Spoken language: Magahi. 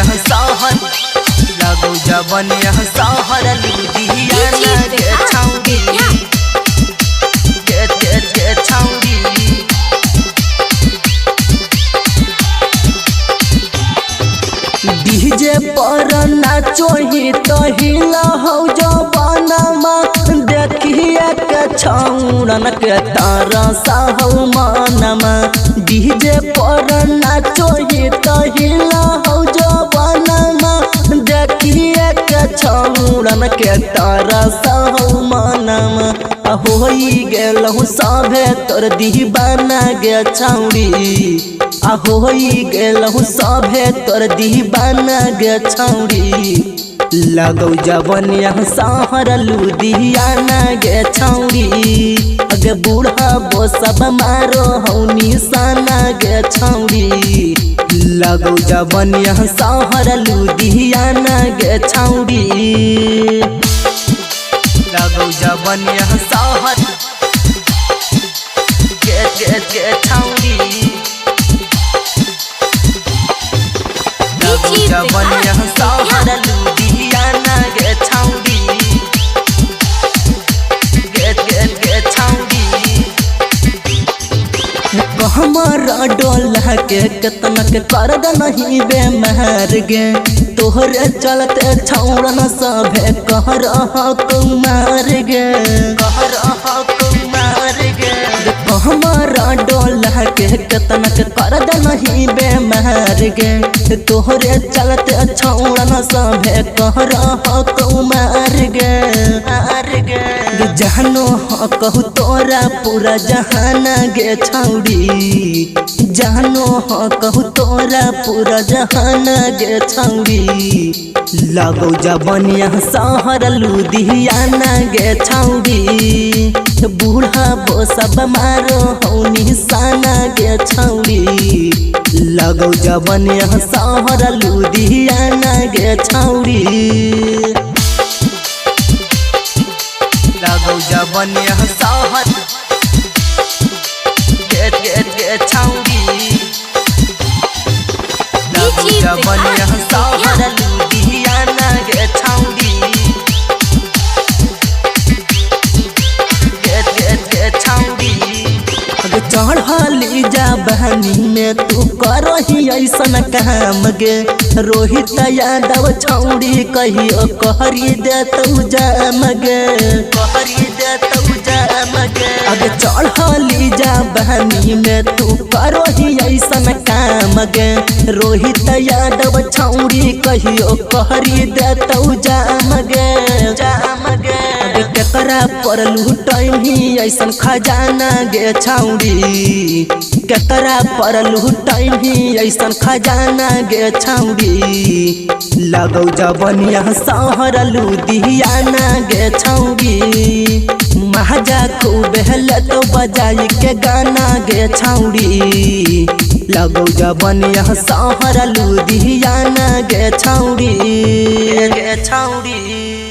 शहर लगौ जवनिया शहर लुधियाना गे छौड़ी गे गे गे छौड़ी। डीजे पर नाचोही तो हिला हौ जवानमा देखिए के छौड़न के तारा साहौ मानमा। डीजे पर नाचोही तो हिला हौ जवानमा देखिए के छौड़न के तारा साहौ मानमा। होई गेलहु सभे तोर दीवाना गे छौड़ी, होई गेलहु सभे तोर दीवाना गे छौड़ी। लगौ जवनिया शहर लुधियाना गे छौड़ी, अगे बूढ़ा बो सब मारो हौ निशाना गे छौड़ी। लगौ जवनिया शहर लुधियाना गे छौड़ी, लगौ जवनिया शहर गे गे गे छौड़ी। लगौ जवनिया शहर लुधियाना गे छौड़ी गे गे गे छौड़ी। हमारा डोला के केतना के कर नहीं बेमार गे, तोहरे चलते छौड़न सभे कह रह कुमार गे, कह रह कुमार गे। हमारा डोला के केतना के कर नहीं बेमार गे, तोहरे चलते छौड़न सभे कह रह कुमार गे। जहनो कहू तोरा पूरा जहाना गे छौड़ी, जहनो कहू तोरा पूरा जहाना गे छौड़ी। लगौ जवनिया शहर लुधियाना गे छौड़ी, बूढ़ा बो सब मारो हौ निशाना गे छौड़ी। लगौ जवनिया शहर लुधियाना गे छौड़ी, लगौ जवनिया शहर गे गे गे छौड़ी। लगौ जवनिया शहर लुधियाना गे छौड़ी गे गे गे छौड़ी। चढ़ली जा बहनी में तू करही ऐसन काम गे, रोहित यादव छौड़ी कहियो कहरी देतौ जाम गे, कहरी देतौ जाम गे। अगे चढ़ली जा बहनी में तू करही ऐसन काम गे, रोहित यादव छौड़ी कहियो कहरी देतौ जाम गे, जाम गे। केकरा पर लूटही ऐसन खजाना गे छौड़ी, केकरा पर लूटही ऐसन खजाना गे छौड़ी। लगौ जवनिया शहर लुधियाना गे छौड़ी, महाजा खूब हेलतो बजाई के गाना गे छौड़ी। लगौ जवनिया शहर लुधियाना गे छौड़ी गे छौड़ी।